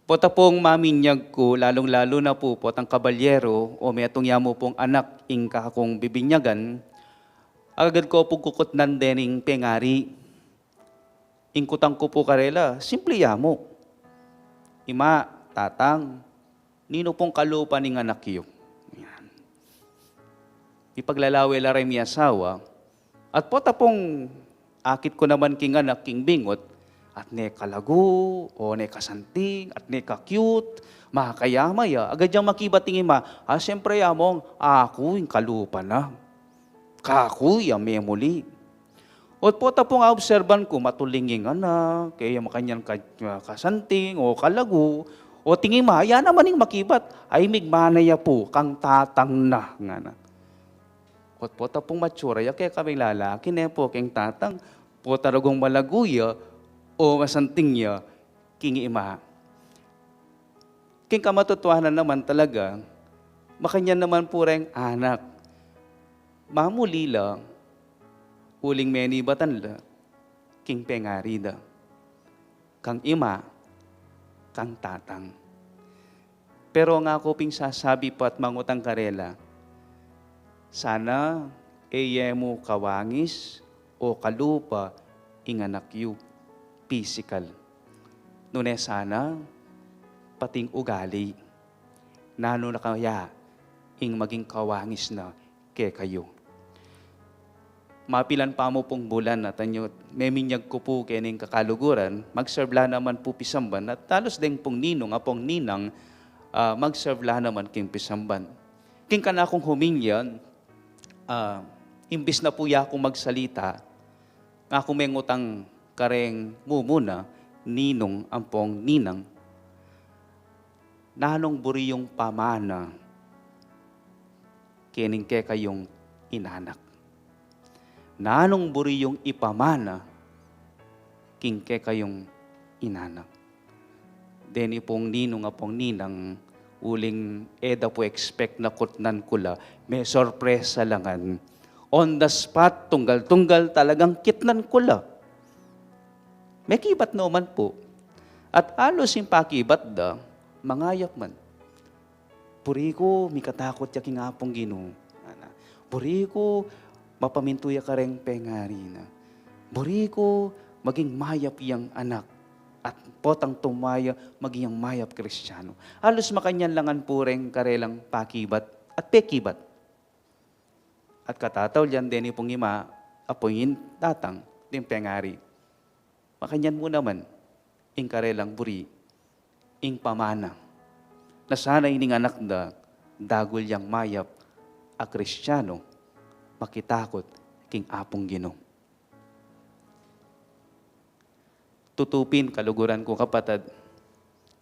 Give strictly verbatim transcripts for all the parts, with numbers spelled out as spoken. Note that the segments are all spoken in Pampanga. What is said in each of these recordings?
Pota pung maminyag ku, lalung-lalu na pu potang kabalyero o metung ya mu pung anak ing kakung bibinyagan, agad ku pung kukutnan dening pengari. Ing kutang ku pu karela, simple ya mu. Ima, tatang, ninu pung kalupa ning anak yu? Yan. Ipaglalawe la reng miasawa, at pota pung akit ku naman king anak king bingut, at ne kalagu, o ne kasanting, at ne ka-cute, makayama ya, agad yang makibat ing ima, ah, siyempre ya mung, aku ing kalupa na. Kaku ya memuli. Ot pota pung aobserban ku, matuling ing anak, e ya makanyan ka-, kasanting o kalagu, ot ing ima, ya naman ing makibat, ay migmana ya pu, kang tatang na, ngana. Ot pota pung matsura ya, kekaming lalaki, ne pu keng tatang, pota ragung malagu ya, o masanting ya, king ima. King kamatutuanan naman talaga, makanyan naman pu reng anak. Mamuli la, uling menibatan la, king pengari da. Kang ima, kang tatang. Pero ngaku ping sasabi pa at mangutang karela, sana e ye mu kawangis o kalupa ing anak yu, pisikal. Nune sana, pating ugali. Nanu na kaya ing maging kawangis na kekayu? Mapilan pa mu pung bulan at anyu, meminyag ku pu kening kakaluguran, mag-serve la naman pu pisamban, at halos deng pung ninung ampong ninang, ah, mag-serve la naman king pisamban. King kanakung huminya, ah, imbis na pu ya kung magsalita, ngaku mengutang kareng mumuna, ninung ampong ninang, nanung buri yung pamana kening kekayung inanak? Nanung buri yung ipamana king kekayung inanak? Deni pung ninung ampong ninang, uling e da pu expect na kutnan ku la, me sorpresa la ngan. On the spot, tunggal-tunggal, talagang kitnan ku la. Mekibat no man pu. At halos ing pakibat da, mangayap man. Buri ku mikatakut ya king Apung Ginu. Ana, buri ku mapamintu ya kareng pengari na. Buri ku maging mayap yang anak. At potang tumaya, maging yang mayap Kristiano. Halos makanyan la ngan pu reng karelang pakibat at pekibat. At katataulyan deni pung ima, ampong tatang, deng pengari. Makanyan mu naman ing karelang buri, ing pamana, na sana ining anak da dagul yang mayap a Kristiano, makitakut king Apung Ginu. Tutu pin, kaluguran kung kapatad,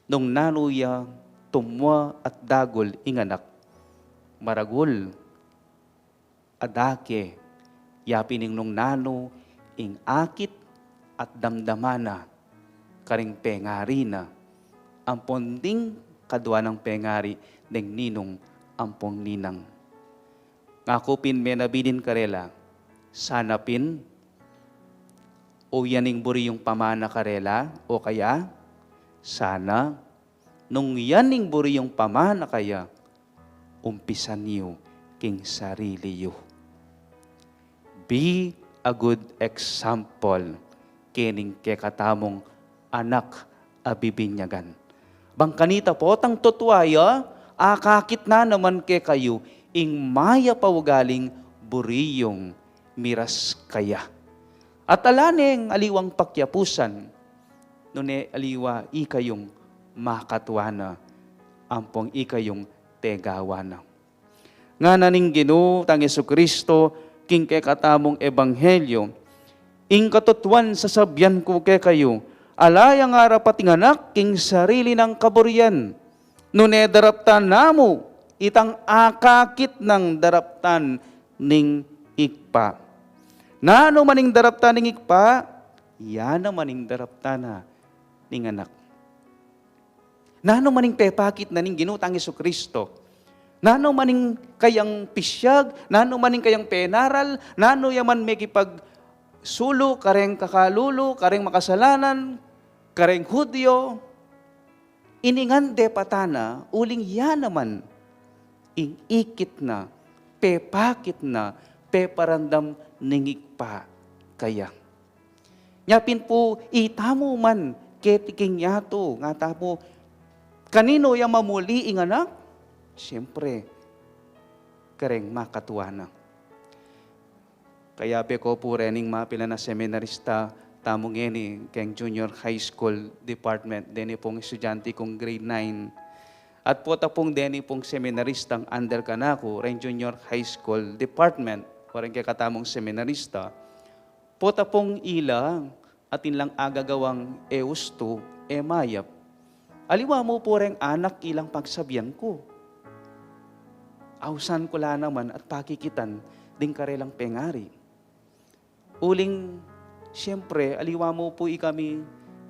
nung nanu ya tumua at dagul ing anak, maragul a dake ya pin ing nung nanu ing akit at damdaman na karing pengari na ampon ding kadua nang pengari deng ninung ampong ninang. Ngaku pin menabilin karela, sana pin o yan ing buri yung pamana karela, o kaya sana nung yan ing buri yung pamana kaya, umpisan yu king sarili yu. Be a good example kening kekatamung anak a bibinyagan. Bang kanita potang tutua ya, akakit na naman kekayu ing mayap a ugaling buri yung miras kaya. At ala neng aliwang pakiapusan, nune aliwa ikayung makatua na, ampong ikayung tegawa na. Ngana ning Ginu tang Jesucristo king kekatamung ebanghelyo, ing katutuan sasabian ku kekayu, ala yang arapat ing anak king sarili nang kaburian, nune daraptan na mu itang akakit nang daraptan ning Ibpa. Nanu man ing daraptan ning Ibpa, ya naman ing daraptan na ning anak. Nanu man ing pepakit na ning Ginu tang Jesucristo? Nanu man ing kayang pisyag? Nanu man ing kayang penaral? Nanu ya man mekipagsulu kareng kakalulu, kareng makasalanan, kareng Judio? Ini ngan depatan na, uling ya naman ing ikit na, pepakit na, peparamdam ning Ibpa kaya. Nya pin pu, itamu man keti king yatu, ngatamu, kaninu ya mamuli ing anak? Siyempre, kareng makatua na. Kayabe ku pu rening mapilan a seminarista tamu ngeni keng junior high school department, deni pung estudyante kung grade nine. At pota pung deni pung seminaristang under kanaku reng junior high school department, o reng kekatamung seminarista, pota pung ila atin lang agagawang e ustu, e mayap. Aliwa mu pu reng anak ilang pagsabian ku. Ausan ku la naman at pakikitan ding karelang pengari. Uling, siyempre, aliwa mu pu ikami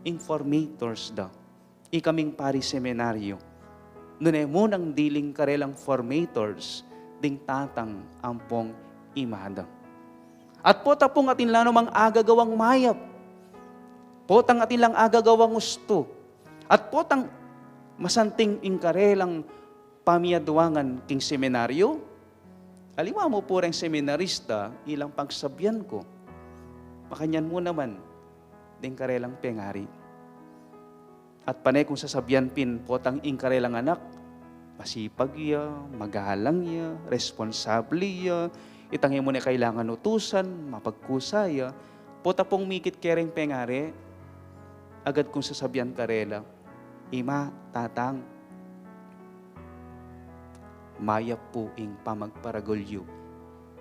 ing formators da. Ikaming pari seminaryo. Nune mu nang diling karelang formators ding tatang ampong ima da. At pota pung atin la namang agagawang mayap. Potang atin lang agagawang ustu. At potang masanting ing karelang pamiyaduangan king seminaryo. Aliwa mu pu reng seminarista ilang pagsabian ku. Makanyan mu naman ding karelang pengari. At pane kung sasabian pin potang ing karelang anak, masipag ya, magalang ya, responsable ya, itang e mu ne kailangan utusan, mapagkusa ya, pota pung mikit kereng pengari, agad kung sasabian karela, "Ima, tatang, mayap pu ing pamagparagul yu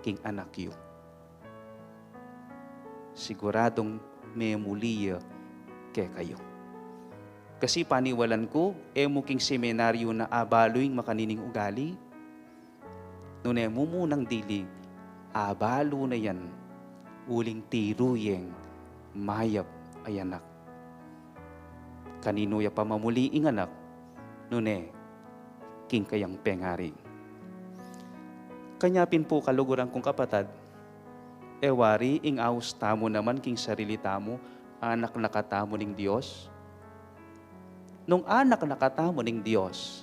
king anak yu. Siguradung memuli ya kekayu." Kasi paniwalan ku, e mu king seminaryo na abalu ing makanining ugali. Nune mu munang dili, abalu na yan, uling tiru yeng mayap a anak. Kaninu ya pamamuli ing anak, nune king kayang pengari. Kanya pin pu kaluguran kung kapatad, e wari ing aus tamu naman king sarili tamu, anak na katamu ning Dios? Nung anak na katamu ning Dios,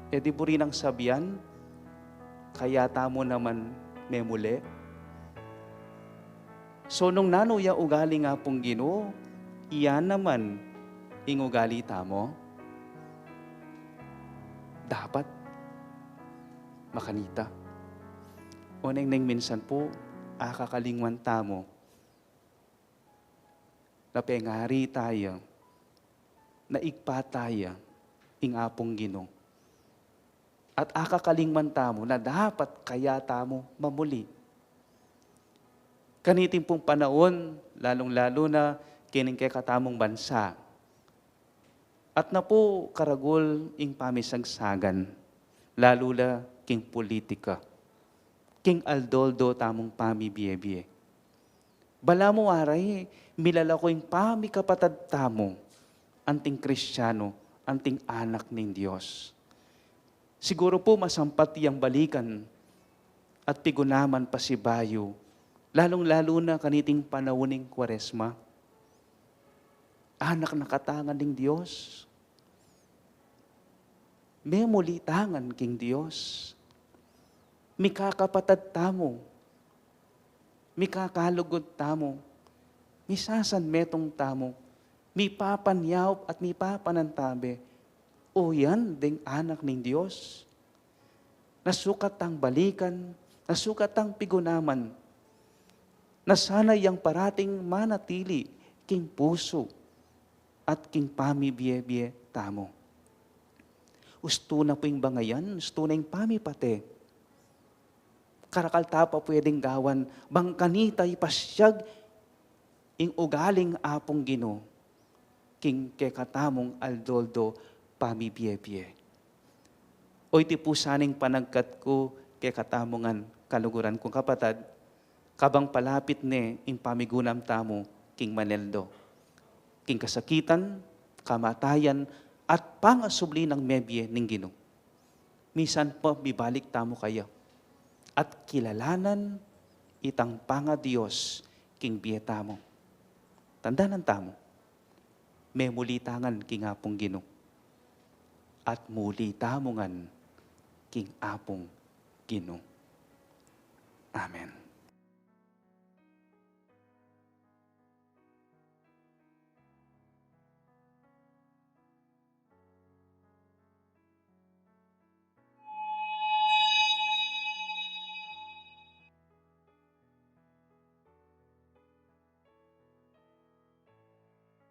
e di buri nang sabian, kaya tamu naman memuli? So, nung nanu ya ugali ning Apung Ginu, iya naman ing ugali tamu? Dapat makanita. O neng, neng minsan pu, akakalingwan tamu na pengari taya, na Ibpa taya ing Apung Ginu. At akakalingwan tamu na dapat kaya tamu mamuli. Kaniting pung panaun, lalung-lalu na kining kekatamung bansa. At na pu karagul ing pamisagsagan, lalu la king pulitika, king aldo-aldo tamung pamibie-bie. Balamu warai, milalaku ing pamikapatad tamu, anting Kristiano, anting anak ning Dios. Siguru pu masampat yang balikan at pigunaman pasibayu, lalung-lalu na kaniting panaun ning Kuaresma. Anak na katamu ning Dios. Memuli tangan king Dios. Mikakapatad tamu. Mikakalugud tamu. Misasanmetung tamu. Mipapanyaup at mipapanantabe. O yan deng anak ning Dios. Na sukat tang balikan, na sukat tang pigunaman, na sana yang parating manatili king pusu at king pamibie-bie tamu. Ustu na pu ing bangayan, ustu na ing pamipate. Karakal ta pa pwedeng gawan, bang kanita ipasyag ing ugaling Apung Ginu king kekatamung aldo-aldo pamibie-bie. O iti pu sana ing panagkat ku kekatamu ngan, kaluguran kung kapatad, kabang palapit ne ing pamigunam tamu king manaldo, king kasakitan, kamatayan, at pangasubli nang mebie ning Ginu. Misan pa mibalik tamu kaya at kilalanan itang panga-Dios king bie tamu. Tandanan tamu, Memuli ta ngan king Apung Ginu, at muli tamu ngan king Apung Ginu. Amen.